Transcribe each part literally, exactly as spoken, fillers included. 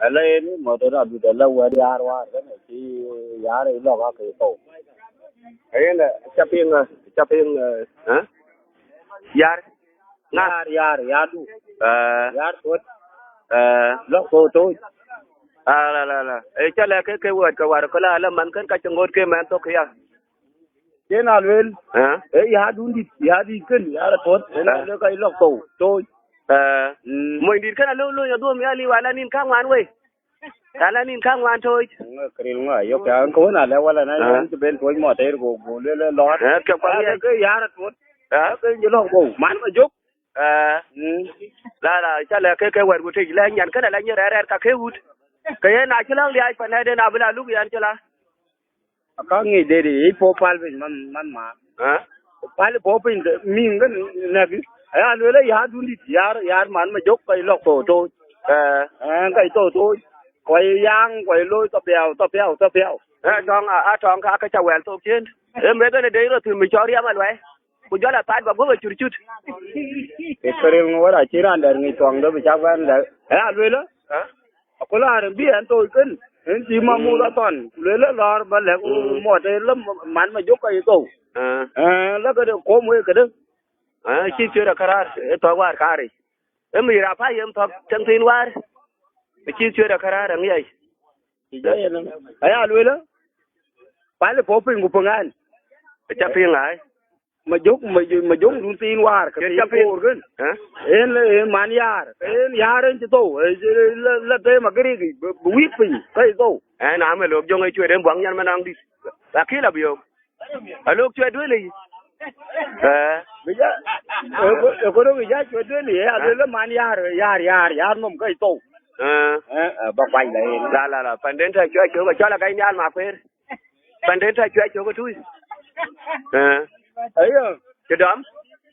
Ala yen mɔ̈t ë Adut ala wɛ̈t yäär wäär kënë, cï yäär ë lɔ̈k ake thou. Yen, eh, ca piŋ, eh, ca piŋ, eh, eh? Yäär. Ŋa? Yäär, yäär, yäärdu. Eh. Yäär tuɔt. Eh. Lɔ̈k thou tooc. Ah, la, la, la. Eh, ca lɛ̈k ke, ke wɛ̈t ke wäär, ke la, la man kën ka cï ŋot ke mɛn thok ya. Cïn a lueel. Eh? Eh, yäärdu dït, yäär dït kën, yäär tuɔt. Yen a lëk ka lɔ̈k thou tooc. Eh. Mm. Mony dït kën a lou, lou ya dhuɔ̈m ya liu ala nïn kaŋ wan wei. Ka la nïn kaŋ wan tooc. Ŋö, këril ŋö, ayök ya, ŋö wën a lɛ wala na, ah, yen cï ben tooc mɔ̈t tëër go, go lueel lɔɔr. Eh, ke kuaŋ ya ke yäär tuɔt. Ah. Ke jï lɔ̈k go. Man ma jök. Eh. Mm. La, la, ca lɛ ke, ke wɛ̈t ku tëc, lɛ nyan kënë la nyï rɛ̈ɛ̈r rɛ̈ɛ̈r ka ke wut. Ke yen a cï lɔ̈k liaac pan ëden a bï la luk yɛn cï la. Aka ŋic dede, yec po pal piny man, man ma. Eh? Pal po piny de, miŋ kën nɛ̈k. Aya lueel ë yäärdu dït, yäär, yäär man ma jök ka lɔ̈k thou tooc. Eh. Eh, ka thou tooc. Kua yaaŋ, kua looi thɔpiau, thɔpiau, thɔpiau. Eh, tɔŋ, a, a tɔŋ ka, ka ca wɛl thok ciëën. Ee meth ënë dei rɔt thïn mi cɔl riɛm aluɛi. Ku jɔl a thaat ba guɔ̈p a cur cut. Ke këril ŋö wär acï raan dɛ̈t ŋic thuɔŋde bï cak bɛ̈n lɛ̈k. Aya lueel ë? Eh? Aköl aa rem bï ɛn thou kën, en cï Mamuth Athɔn, ku lueel ë lɔɔr ba lɛ̈k, mm, mɔ̈t ë lɔ man ma jök ka ye thou. Ah. Eh, la këde kom wek këde. Ah, cï cuet akëraar, ë thɔ̈k wäär kaaric. Ë mïr apäc yen thɔ̈k tɛŋ thiin wäär. Cï cuet akëraar aŋiɛc. Cï jɔ yen. Aya lueel ë, pal ë puɔ̈u piny ku piŋ ɛn. Aca piŋ ai. Ma jök, ma jök, ma jök run thiin wäär, ke thiin koor kën. Eh? En le, en man yäär, en yäär en cï thou, eh, la, la them agërik, bï, bï wïk piny, ka cï thou. Eh, na me lok jɔŋ ë cuet en buak nyan manɔŋ dït. Akï la bï yök. Alok cuet duël ë. Eh. Bï ja, e ko, e ko dong ja cuet duël ë, eh, alë le man yäär, yäär, yäär, yäär nom ka cï thou. Eh. Eh, eh, ba kuany la en. La, la, la, panden ta cuet cök, cɔl a gäi nhial ma kueer. Panden ta cuɛc cök ë tui. Eh. Ayo. Cï dɔm?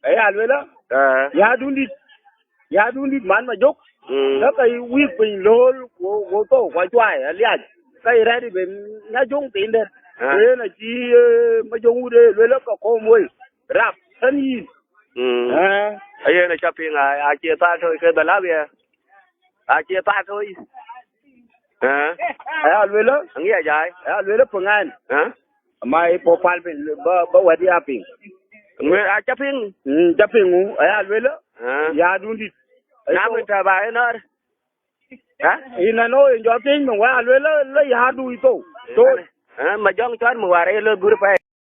Aya lueel ë. Eh. Yäärdu dït. Yäärdu dït man ma jök. Mm. Ka ka wïk piny lool, ku, ku thou, ku acuai, aliac. Ka rɛ̈ɛ̈r ben nya jöŋ thiin dɛ̈t. Eh. Ku yen acï, eh, ma jöŋ wut ë lueel ë ka kom wei. Rap, tën yïn. Mm. Eh. Ayen aca piŋ, a, acie thaar tɔ̈ ke dhalabi ë. Acie thaar tɔ̈. Eh? Aya lueel ë? Aŋiɛc ai. Aya lueel ë piŋ ɛn. Eh? Ama ë puɔ̈u pal piny, ba, ba wɛ̈t ya piŋ. Ŋuë, aca piŋ? Mm, ca piŋ ŋu. Aya lueel ë? Eh? Yäärdu dït. Na bï tɛ̈ ba ë nɔ̈r. Eh? Yïn anɔ̈ yen jɔ piŋ mï wä ya lueel ë, la yäärdu ë thou. Thou. Eh, ma jɔŋ cɔt mï wäär ë lɔ gur pɛi.